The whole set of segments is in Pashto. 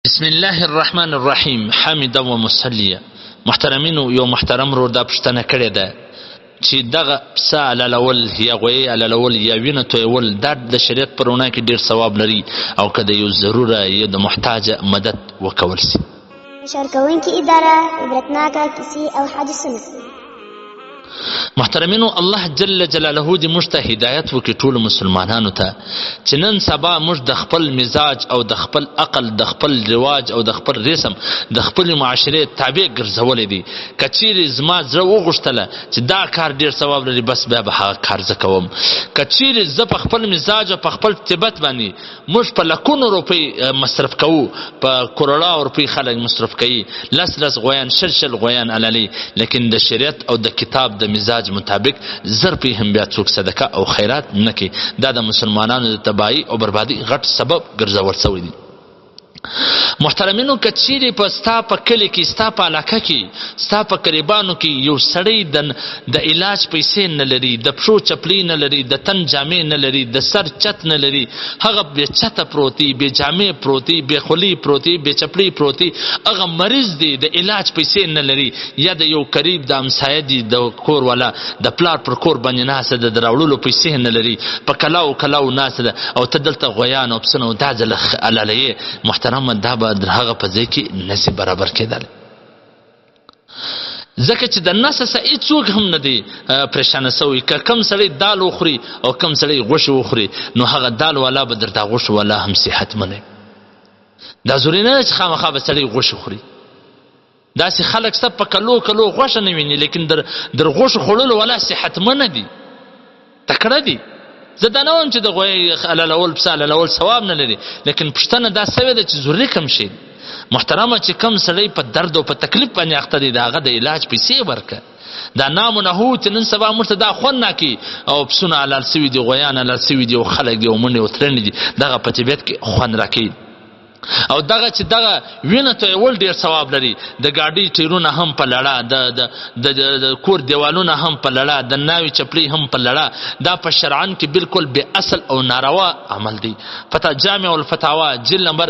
بسم الله الرحمن الرحیم حامدا ومصلیا. محترمینو، یو محترم ورور دا پوښتنه کړې ده چې دغه پسه حلالول یا غویی حلالول یا وینه تویول دا د شریعت په رڼا کې ډېر ثواب لري او که د یو ضروره یا د محتاج مدد وکول سي. نشر کوونکې اداره، عبرتناکه کیسې او حدیثونه. محترمینو، الله جل جلاله دې موږ ته هدایت وکړي ټولو مسلمانانو ته چې نن سبا موږ د خپل مزاج او د خپل عقل، د خپل رواج او د خپل رسم، د خپلې معاشرې تابع ګرځولی دی. که چیرې زما زړه وغوښتله چې دا کار ډېر ثواب لري، بس بیا به هغه کار زه کوم. که چیرې زه په خپل مزاج او په خپل طبیعت باندې، موږ په لکونو روپۍ مصرف کوو، په کروړاو روپۍ خلک مصرف کوي، لس لس غویان، شل شل غویان حلالوي، لیکن د شریعت او د کتاب د مزاج مطابق 1000 روپۍ هم بیا څوک صدقه او خیرات نه کوي. دا د مسلمانانو د تباهي او بربادي غټ سبب ګرځول شوی دی. محترمینو، که چیرې په ستا په کلي کې، ستا په علاقه کې، ستا په قریبانو کې یو سړی د علاج پیسې نه لري، د پښو چپلۍ نه لري، د تن جامې نه لري، د سر چت نه لري، هغه بې چته پروت دی، بې جامې پروت دی، بې خولۍ پروت دی، بې چپلۍ پروت دی، هغه مریض دی، د علاج پیسې نه لري، یا د یو قریب د همسایه دی، د کور والا د پلار پر کور باندې ناسته ده، د راوړلو پیسې نه لري، په کلاو کلاو ناسته ده، او ته دلته غویان او پسونه او دا ځله حلالوې، محترمه، دا به در هغه په ځای کې نسی برابر کېدل، ځکه چې د نس څخه هیڅوک هم نه دی پریشانه سوی. که کم سړی دال وخوري او کم سړی غوښه وخوري، نو هغه دال والا به در دا غوښه والا هم صحتمند. دا ضروري نه ده چې خامخا به سړی غوښه خوري. داسې خلک سته په کلو کلو غوښه نه ویني، لیکن در غوښو خوړلو والا صحتمند دي، تکړه دي. زه دا نه وایم چې د غویی حلالول، پسه حلالول ثواب نه لري، لیکن پوښتنه دا سوې ده چې ضروري کم شی. محترمه، چې کم سړی په درد او په تکلیف باندې اخته دی، د هغه د علاج پیسې ورکه. دا نام نه چې نن سبا موږ ته دا خوند نه کوي او پسونه حلال سوي دي، غویان حلال سوي دي او خلک دي او منډې او ترنډې دي، دغه په طبیعت کې خوند راکوي. او دغه چې دغه وینه تویول ډیر ثواب لري، د ګاډي ټیرونه هم په لړه، د د د د کور دیوالونه هم په لړه، د ناوی چپلی هم په لړه، دا په شرعن کې بالکل بے اصل او ناروا عمل دی. فتا جامع الفتاوا جلد نمبر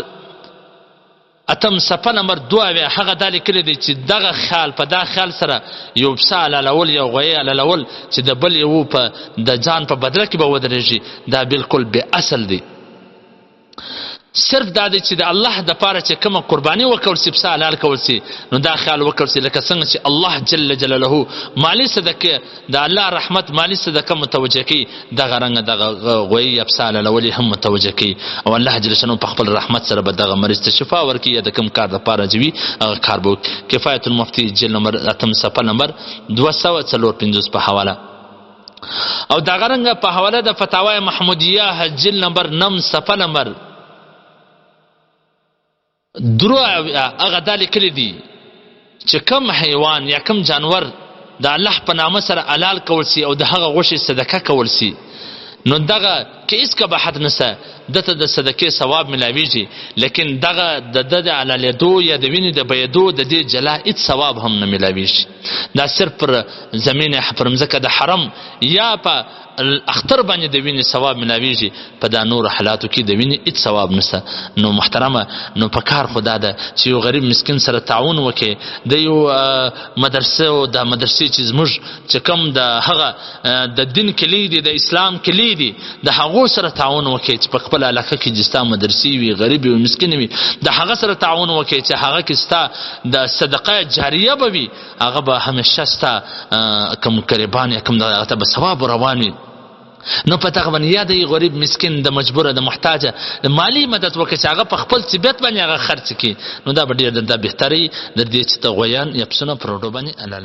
8 صفحه نمبر 72، هغه دا لیکلی دی چې دغه خیال، په دا خیال سره یو پسه حلالول یو غویی حلالول چې د بل یو په د ځان په بدله کې به ودرېږي، دا بالکل بې اصل دی. صرف دا دی چې د الله د پاره چې کومه قرباني وکول سي، پسه حلال کول سي، نو دا خیال وکول سي لکه څنګه چې الله جل جلاله مالی صدقه، د الله رحمت مالی صدقه متوجه کوي، دغه رنګ دغه غویی یا پسه حلالول هم متوجه کوي، او الله جل شانه په خپل رحمت سره به دغه مریض ته شفا ورکړي یا د کوم کار د پاره چې وي هغه کار به وکړي. کفایت المفتی جلد نمبر 8 صفحه نمبر 254 په حواله، او دغه رنګ په حواله د فتاوی محمودیه جلد نمبر 9 صفحه نمبر 73، هغه دا لیکلي دي چې کم حیوان یا کم جانور د الله په نامه سره حلال کول سي او د هغه غوښې صدقه کول سي، نو دغه کې هیڅ قباحت نشته، دته د صدقې ثواب ملاویږي، لیکن دغه د د حلالېدو یا د وینې د بهېدو د دې جلا هیڅ ثواب هم نه ملاویږي. دا صرف پر زمین، پر مځکه د حرم یا په اختر باندې د وینې ثواب ملاویږي، په دا نور حالاتو کې د وینې هیڅ ثواب نشته. نو محترمه، نو په کار خدا ده چې یو غریب مسکین سره تعاون وکړي، د یو مدرسه او د مدرسې چې زموږ چې کوم د هغه د دین کلی دی، د اسلام کلی دی، د هغو سره تعاون وکړي چې په خپل علاقه کې چې ستا مدرسې وي، غریب وي، مسکین وي، د هغه سره تعاون وکړي چې هغه کې ستا د صدقه جاریه به وي، هغه به همیشه ستا کوم قریبان یا کوم دغه ته به ثواب روان وي. نو په دغه باندې یا د غریب مسکین، د مجبوره، د محتاجه د مالی مدد وکړي چې هغه په خپل طبیعت باندې هغه خرڅ کړي، نو دا به ډېر درته بهتري در دې چې ته غویان یا پسونه پر روډو باندې حلالوې.